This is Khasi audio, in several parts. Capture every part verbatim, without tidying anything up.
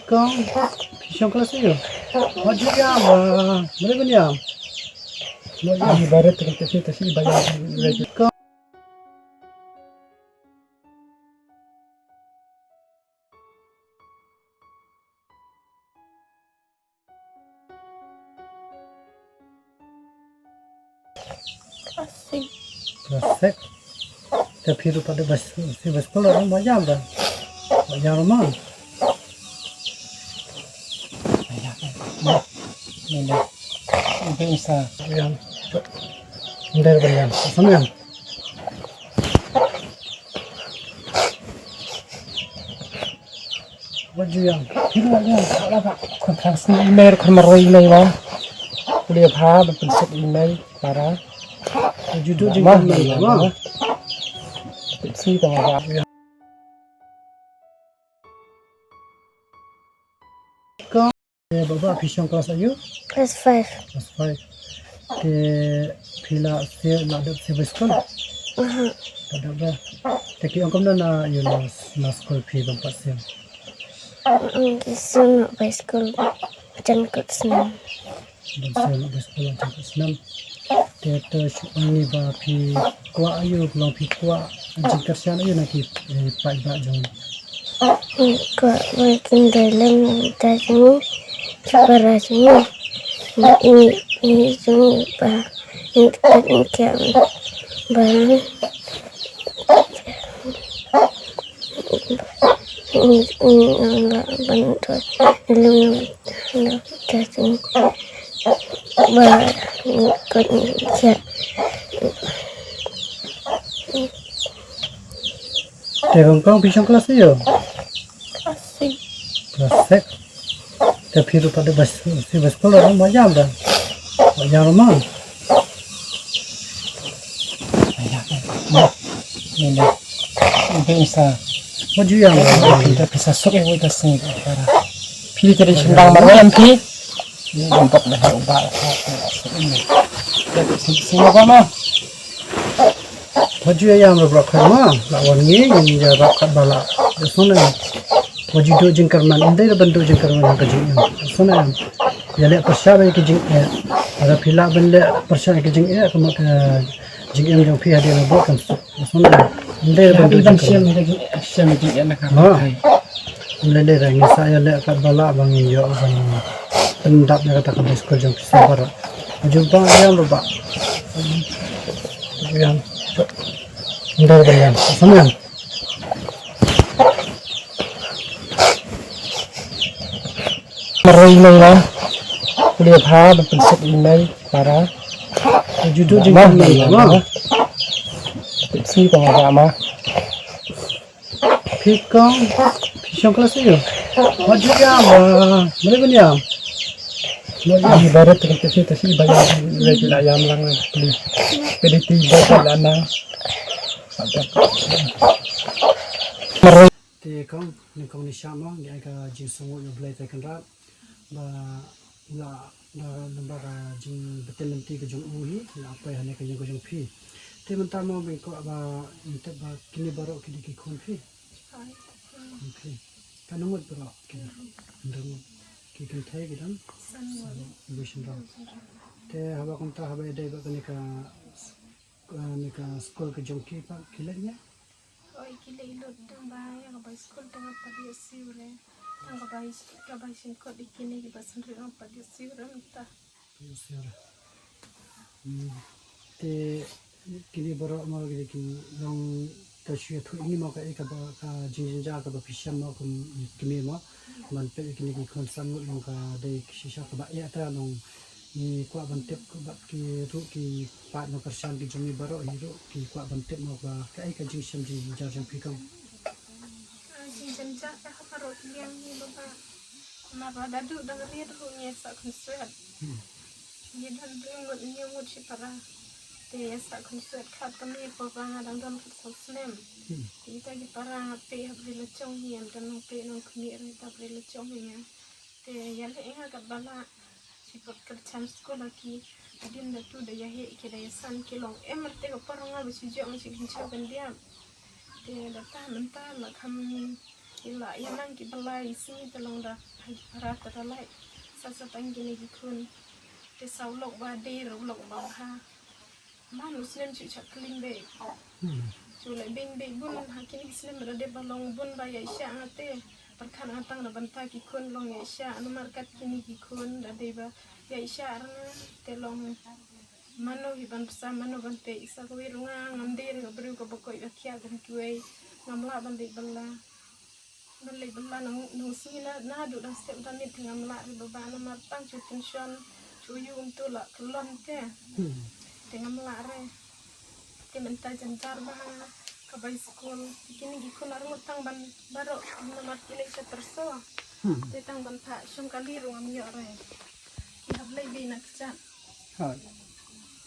Kong, phi shong klas ïa u? Wat ju ïam, ah, boleh ban ïam? Wat ïam, ibarat tu kita sih, tu sih ibarat. Kong. Class six. Class six. Te phi ruh pat da bas, si bas kul ruh ma jam da. Ma jam ruh ma. Ni ni. Ini sa. Jam. Ndai ban jam. Sama jam. Wat ju ïam. Phi ruh wat ïam. Khun phrang sngi email, khun marwei email ma. Pule pha ba pynsuk email para. Ju duh jingkyrmen ma. Pepsi tang ba. Te baba phi shong klas aïu? Class five. Klas five. Te phi la se la dep se ba skul? Aha. La dep ba. Te ki ong kumno na ïu na, na skul phi bym pat se? Mm, ki sum ba skul jan kut snam. Bym se na ba skul jan kut snam. Te to shu ong ni ba phi kwah aïu, long phi kwah jingkyrshan aïu na ki, eh, paidbah jong. Kwah ba kin dei lem da jong ki para jong. Ni ni jong ba ni ka ni ka ba. Ni ni ba ban to lem da jong ba ni ka ni ka. Te kong kong phi shong klas aïu? Class six. Klas six. Te phi ruh pat da bas, si bas kul ruh ma jam da. Ma jam ruh ma. Ni ni. Ini sa. Wat ju ïam. Phi da pisa suk ïa wei da sing. Phi da dei sendang marwei em phi. Ni nampak dah ubah. Dah sing sing apa ma? Wat ju ïam ruh baroh khoit ma, la wan ngi ngin ïarap katba lah. Ïa sngewbha. Wat ju duh jingkyrmen, ym dei ban duh jingkyrmen ha ka jingim. Ïa sngewbha. Ïaleh pyrshah ïa ka jingeh. Lada phi lah ban leh pyrshah ïa ka jingeh, ka mut ka jingim jong phi hadien ba bud kan suk. Ïa sngewbha. Ym dei ban duh jingkyrmen. Shem ïa ka jingeh, shem ïa ka jingeh na ka. Ma. Ym lei lei re, ngi sa ïaleh katba lah ba ngin ïoh ban pyndap ïa kata ka ba skul jong phi sa baroh. Ju ba ïam ruh ba. Ïam. Ndar ba ïam. Sam ïam. Marwei email ma. Pule pha ba pynsuk email para. Ju duh jingkyrmen ma. Pepsi tang ba ma. Phi kong, phi shong klas aïu? Wat ju ïam, ah, boleh ban ïam? Wat ïam. Ibarat tu kita sih, tu sih ibarat tu la ïam lang, please. Pwede ti ibarat la na. Te kong, nyngkong nyngshap mo, ngi ai ka jingsngewnguh ïa U Blei Trai Kynrad. Ba u la, da namar ka jingbtin lynti ka jong u hi, la poi hangne ka ïing ka jong phi. Te mynta mo ba ngi kwah ba ngin tip ba kine baroh ki dei ki khun phi. Khun phi. Katno ngut baroh ki? Hynriew ngut. Ki kynthei ki don? San ngut. San ngut. Te haba kumta haba ïadei bad kane ka, kane ka skul ka jong ki pat ki leit ne? Oi, ki leit lut tang ba ïa ka bai skul tang pat ïa siew re. Tang ka bai, ka bai shin kot ïa kine ki ba shin re tang pat ïa siew re mynta. Ïa siew re. Hmm. Te kine baroh ma kine ki long ta shu ïathuh ïa ngi ma kaei kaba ka jingjynjar kaba phi shem ma kum kine ma. Ban peit ïa kine ki khun san ngut long ka dei shisha kaba eh ta long. Ngi kwah ban tip bad ki ruh ki paid nongkyrshan ki jong ngi baroh hi ruh ki kwah ban tip mo ba kaei ka jingshem jingjynjar jong phi kong. Ah, jingjynjar ka ha baroh ki liang hi baba. Namar ba da duh dang rit ruh ngi sah khunswet. Hmm. Ngi don hynriew ngut, hynñiew ngut shipara. Te sah khunswet khat kmie, para nga dang don khatsaw snem. Hmm. Te ita ki para nga peit ha Bri Lachong hi, em don nongpeit nongkhmih ruh ita Bri Lachong hi nga. Te ïaleh ïa nga katba lah. Shi pat kyrchan skul ha ki. Hadien da tu da ïa heh ki da ïa san ki long em, marti ka por nga ba shi jong shi kynchau kan diam. Te da ta mynta la kham Ki la ïa nang ki ba lai sngi te long da ha ki para te da lai. Sa sa tang kine ki khun. Te sa u lok ba dei ruh u lok ba bha. Man u snem shu chak klim beit. Shu leh beiñ beit bun ha kine ki snem ba da dep ba long bun ba ïaishah nga te. Pyrkhat nga tang da bynta ki khun long ïaishah namar kat kine ki khun da dei ba ïaishah ruh nga te long mano hi ban pyrsa mano ban peit sa kawei ruh nga ngam dei ruh nga briew kaba koit ba khiah kum kiwei. Ngam lah ban dei bylla. Ban leit bylla nang nang sngi na naduh dang step da miet te ngam lah re baba namar tang shu tension shu ïu um tu la kyllon te. Te ngam lah re. Te mynta jynjar ba ha nga ka bai skul. Te kine ki khun ar ngut tang ban baroh namar ki leit sha tyrso. Te tang ban phah shong kali ruh ngam ïoh re. Ki hap leit beit na kjat.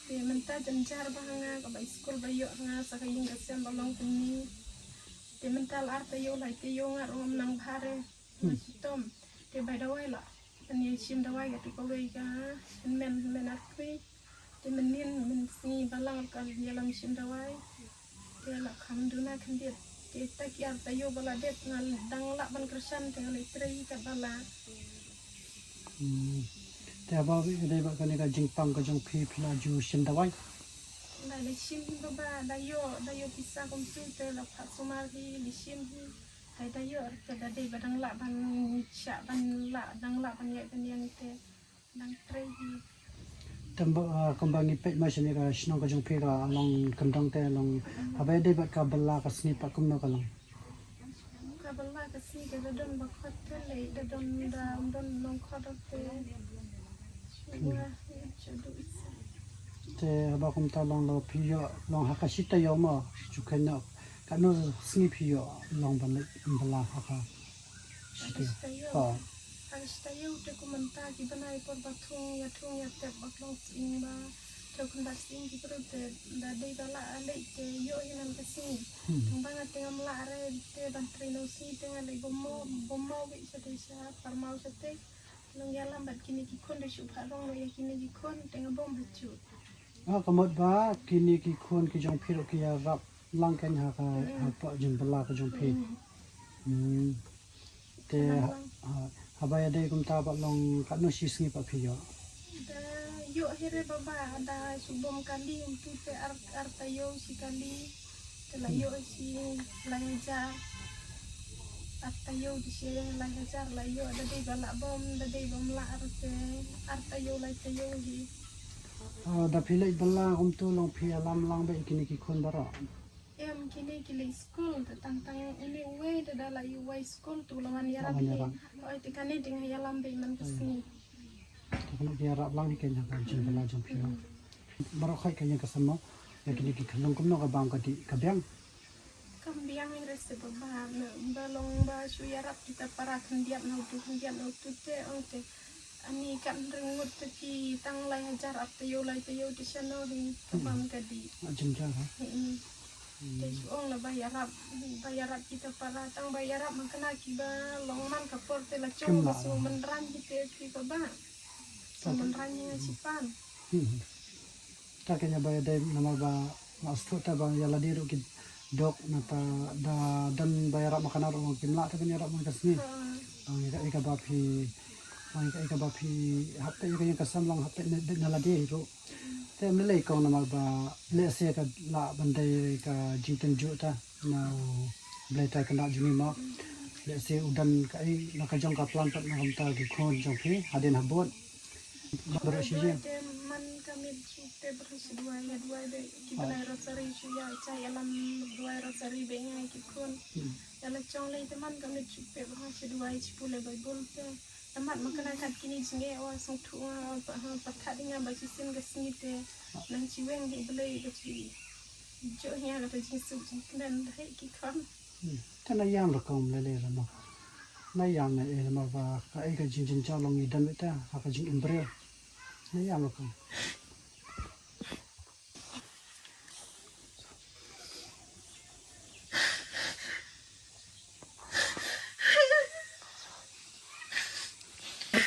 Te mynta jynjar ba ha nga ka bai skul ba ïoh ha nga sa ka ïing ka sem ba long kumne. Te mynta la ar taïew lai taïew nga ruh ngam nang bha re. Nga shitom. Te bai dawai la. Ban ïa shim dawai katu kawei ka hynmen hynmen arphew. Te mynnin mynsngi balang ka ïalam shim dawai. Te la kham duna khyndiat. Te ta ki ar taïew ba la dep nga dang lah ban kyrshan te nga leit trei katba lah. Te haba phi dei bad kane ka jingpang ka jong phi phi la ju shim dawai? Nga la shim hi baba da ïoh da ïoh pisa kumtu te la phah sumar hi la shim hi. Hai da ïoh te da dei ba dang lah ban shah ban lah dang lah ban ïaid ban ïeng te dang trei hi. Te ba kumba ngi peit ma shane ka shnong ka jong phi ka long kyndong te long haba dei bad ka bylla ka sngi pat kumno ka long? Ka bylla ka sngi ka da don ba khot te lei da don da don nong khot te. Shuwa shudu isa. Te haba kumta long lo phi ïoh long ha ka shi taïew mo shu kynnoh katno sngi phi ïoh long ban leit bylla ha ka shi taïew. Ha shi taïew te kumta ki bnai por ba thung ïa thung ïa tep ba klong sing ba te kumta sing ki brut te da dei ba la leit te ïoh hi nan ka sngi. Tang ba nga te ngam lah re te ban trei nong sngi te nga leit ba mo ba mo wei sha te sha par mau sha te. Long ïalam bad kine ki khun da shu phah long ïa kine ki khun te nga bom ha chu. Ah, ka mut ba kine ki khun ki jong phi ruh ki ïarap lang kein ha ka ha ka jingbylla ka jong phi. Hmm. Te ha- ha- haba ïadei kumta ba long katno shi sngi pat phi ïoh? Da ïoh hi re baba da shu bom kali um tu te ar ar taïew shi kali. Te la ïoh shi lai hajar. Ar taïew te shi lai hajar la ïoh da dei ba la bom da dei bom la ar te ar taïew lai taïew hi. Ah, da phi leit bylla kumtu long phi ïalam lang bad kine ki khun baroh? Em kine ki leit skul te tang tang une uwei te da la ïoh wai skul tu la wan ïarap hi. Oi te kane te nga ïalam bad man ka sngi. Te kane ki ïarap lang hi kein ha ka jingbylla jong phi. Baroh khoit ka ïing ka sem mo ïa kine ki khyllung kumno ka bam ka dih ka biang? Kam biang ïa re se baba ba long ba shu ïarap kita para khyndiat na utu khyndiat na utu te ong te. Ani kan ring ngut te ki tang lai hajar ar taïew lai taïew te shano hi ka bam ka dih. Jynjar ha. Te shu ong la ba ïarap ba ïarap kita para tang ba ïarap man kane ki ba long man ka por te la chong ba shu mynran hi te ki baba. Shu mynran hi nga shipan. Ta kane ba ïadei namar ba nga sdang ta ba ïa lade ruh ki dok nata da don ba ïarap ma kane ruh kim lah ta ban ïarap ma ka sngi. Ïa ka ïa ka ba phi ïa ka ïa ka ba phi hap ta ïa ka ïa ka sam long hap ta na lade ruh. Te me lei kong namar ba lehse ka lah ban dei ka jingtynjuh ta. Na u Blei ta kynda jong ngi mo. Lehse u don kaei na ka jong ka plan pat na ka bynta ki khun jong phi hadien habud. Baroh shi jing. Te man ka miet shu te baroh shi duwai ïa duwai de ki ba lai rosary shu ïa cha ïalam duwai rosary be ngai ki khun. Ïa la chong lei te man ka miet shu te baroh shi duwai shi pule Baibl te. Te mat ma kane kat kine jingeh wa sngewthuh nga wa pyrkhat ïa nga ba shisien ka sngi te nang shi weng hi Blei ba shi. Jooh ïa kata jingsuk jingkmen da hei ki khon. Te na ïam rukom lele rama. Na ïam na e rama ba ka ei ka jingjynjar long i dang ita ha ka jingim briew. Na ïam rukom.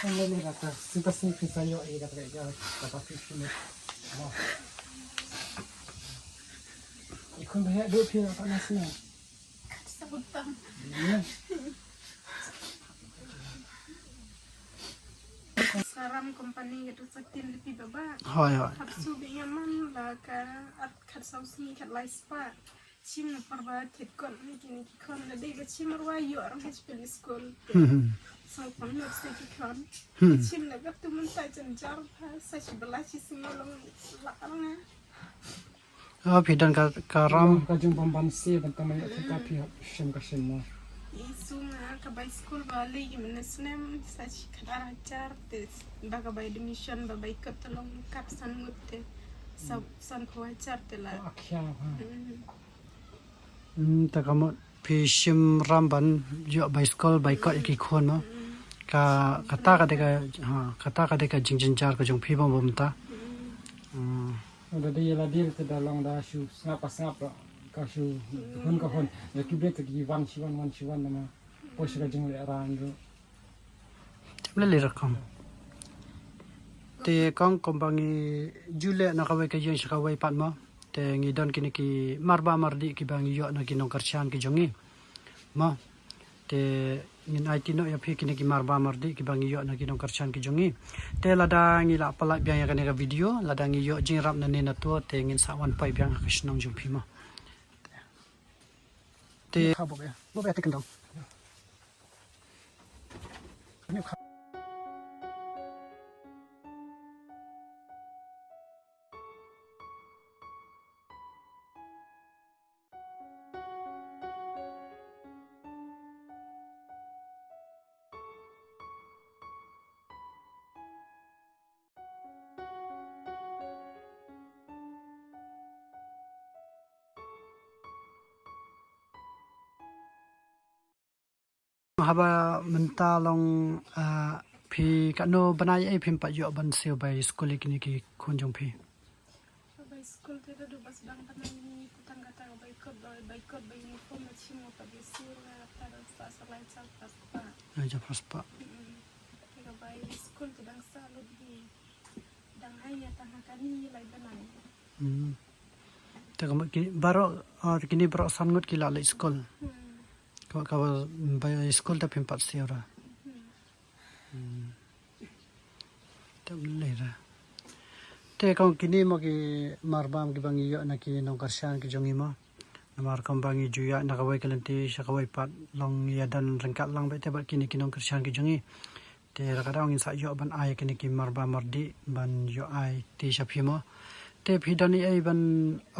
Kong lele rata, sipas ni pisa yo e kata ka ya kata pisa ni. Ikon bahaya duk pina panas ni. Sabut pam. Ya. Company ka tu sa ktien lypa baba. Hoi, hoi. Hap shu bit ïa man la ka ar khat saw sngi khat lai spah. Shim na por ba thied kot ne kine ki khon, la dei ba shim marwei ïoh rang ha spel skul. Hmm, hmm. Saw pang notes ne ki khon. Hmm. Shim na ka tu mynta jan jar ba sa shi bala shi sngi long la rang. Ah, phi don ka, ka ram. Ka jingpynban se ban tang ïa ka phi hap shim ka shim mo. I sum na ka bai skul ba lei ki mynne snem sa shi khat ar hajar te ba ka bai admission ba bai kot te long kap san ngut te sa san phew hajar te la. Akhia ha. Hmm. Hmm, te ka mut phi shim ram ban ïoh bai skul bai kot ïa ki khun mo. Ka, kata ka dei ka, ha, kata ka dei ka jingjynjar ka jong phi bym bym ta. Hmm. Da dei la dei te da long da shu sngap ka sngap la ka shu hun ka hun. Ya ki bet ki wan shi wan wan shi wan na ma. Poi shi ka jingleh ran ru. Tem le le rakam. Te kong kong ba ngi ju leh na kawei ka ïing sha kawei pat mo. Te ngi don kine ki marba mardi kiba ngi ïoh na ki nongkyrshan ki jong ngi. Mo. Te ngin aiti noh ïa phi kine ki marba mardi kiba ngi ïoh na ki nongkyrshan ki jong ngi. Te lada ngi la pynlait biang ïa kane ka video, lada ngi ïoh jingïarap na ne na to, te ngin sa wan poi biang ha ka shnong jong phi mo. Te ha bok ïa, bok ïa te kyndong. Haba mynta long, ah, phi katno bnai ei phim pat ïoh ban siew bai skul ïa kine ki khun jong phi? Bai skul te da du bas dang bnai ni, tang kata bai kot, bai kot bai uniform na chim pat bai siew, ta da sa sa lai chal pas pa. Lai chal pas pa. Mm. Te ka bai skul te dang sa lut hi. Dang hai ïa tang ha kane lai bnai. Hmm. Te ka mut ki baroh, ah, kine baroh san ngut ki la leit skul. Hmm. Ka, ka ba, bai skul te phim pat siew ra. Hmm. Hmm. Te mlei ra. Te kong kine mo ki marbam kiba ngi ïoh na ki nongkyrshan ki jong ngi mo. Namar kumba ngi ju ïaid na kawei ka lynti sha kawei pat long ïa don ryngkat lang beit te bad kine ki nongkyrshan ki jong ngi. Te lada ka daw ngin sa ïoh ban ai kine ki marba mardi ban ïoh ai te sha phi mo. Te phi don ei ei ban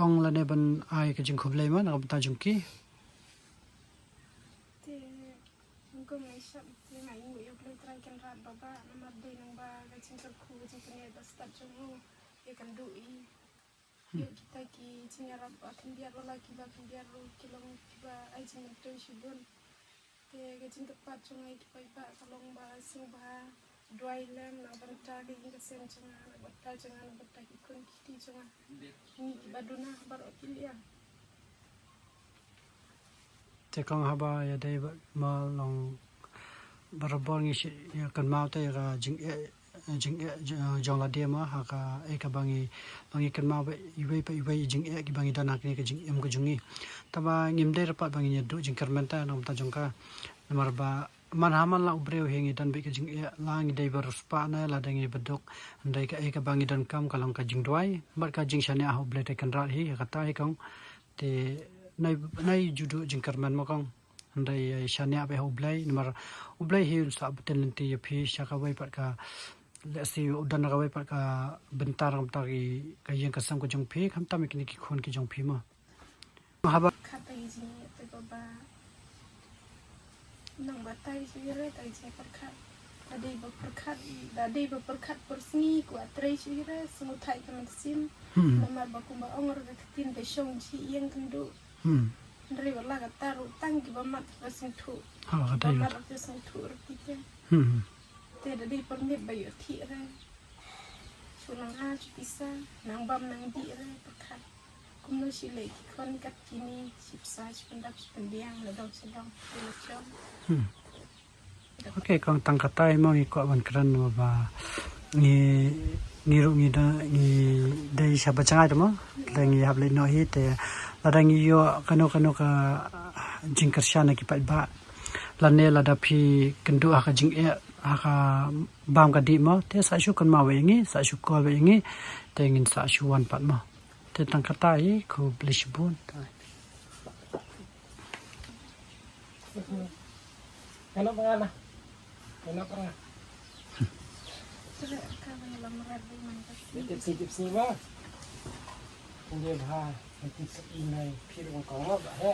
ong lane ban ai ka jingkhublei mo na ka bynta jong ki. Te ngam ai shap te ngai ngu ïa U Blei Trai Kynrad baba namar dei nang ba ka jingkyrkhu ka jingkynnoh ba stad jong u ïa kan duh i. Ïa kita ki jingïarap ba khyndiat wala kiba khyndiat ruh ki long kiba ai jingmyntoi shibun. Te ka jingkyrpad jong nga ïa ki paidbah ka long ba sngewbha duwai lem na bynta ka ïing ka sem jong nga, na bynta jong nga, na bynta ki khun ki kti jong nga. Ngi kiba duna baroh ki liang. Te kong haba ïadei bad ma long barabor ngi shu ïa kynmaw te ïa ka jingeh, jingeh jong lade ma ha ka ei kaba ngi, ba ngi kynmaw ba iwei pa iwei jingeh kiba ngi don ha kane ka jingim ka jong ngi. Tangba ngim dei ruh pat ba ngin ïa duh jingkyrmen te na ka bynta jong ka. Namar ba man ha man la u briew hi ngi don beit ka jingeh, la ngi dei ba riewspah ne lada ngi ba duk. Hynrei ka ei kaba ngi donkam ka long ka jingduwai bad ka jingshaniah ha U Blei Trai Kynrad hi ïa kata hi kong. Te nai, nai ju duh jingkyrmen ma kong. Hynrei ïa shaniah beit ha U Blei namar U Blei hi un sa bteng lynti ïa phi sha kawei pat ka lehse u don kawei pat ka bynta na ka bynta ki, ka ïing ka sem ka jong phi khamtam ïa kine ki khun ki jong phi ma. Haba kata ïa jingeh te baba. Nang batai shu ïa re tai jingeh pyrkhat. Da dei ba pyrkhat, da dei ba pyrkhat pyrsngi ku atrei shu ïa re sngewthait ka mynsiem. Hmm. Namar ba kumba ong ruh ka ktien ba shong jingïeng kynduh. Hmm. Hynrei ba la kata ruh tang kiba mat ba sngewthuh. Ha, kiba mat ba sngewthuh ruh ki te. Hmm. Te da dei permit ba ïoh thik re. Shu nang ha shu pisa, nang bam nang dih re pyrkhat. Kumno shi leh ki khon kat kine, shi pisa, shi pyndap, shi pynbiang, la dong shi dong, shi la shong. Hmm. Ok, kong tang katai mo ngi kwah ban kren mo ba ngi, ngi ruh ngi da, ngi dei sha ba jngai mo. Lada ngi hap leit noh hi te lada ngi ïoh kano kano ka jingkyrshan na ki paidbah. Lane lada phi kynduh ha ka jingeh ha ka bam ka dih mo, te sa shu kynmaw ïa ngi, sa shu call ïa ngi, te ngin sa shu wan pat mo. Te tang kata hi, khublei shibun. Kano ba nga na? Kano ba nga? Tip sini, tip sini ba. Hindi ba? Nanti sa email, pero kung kano ba, he?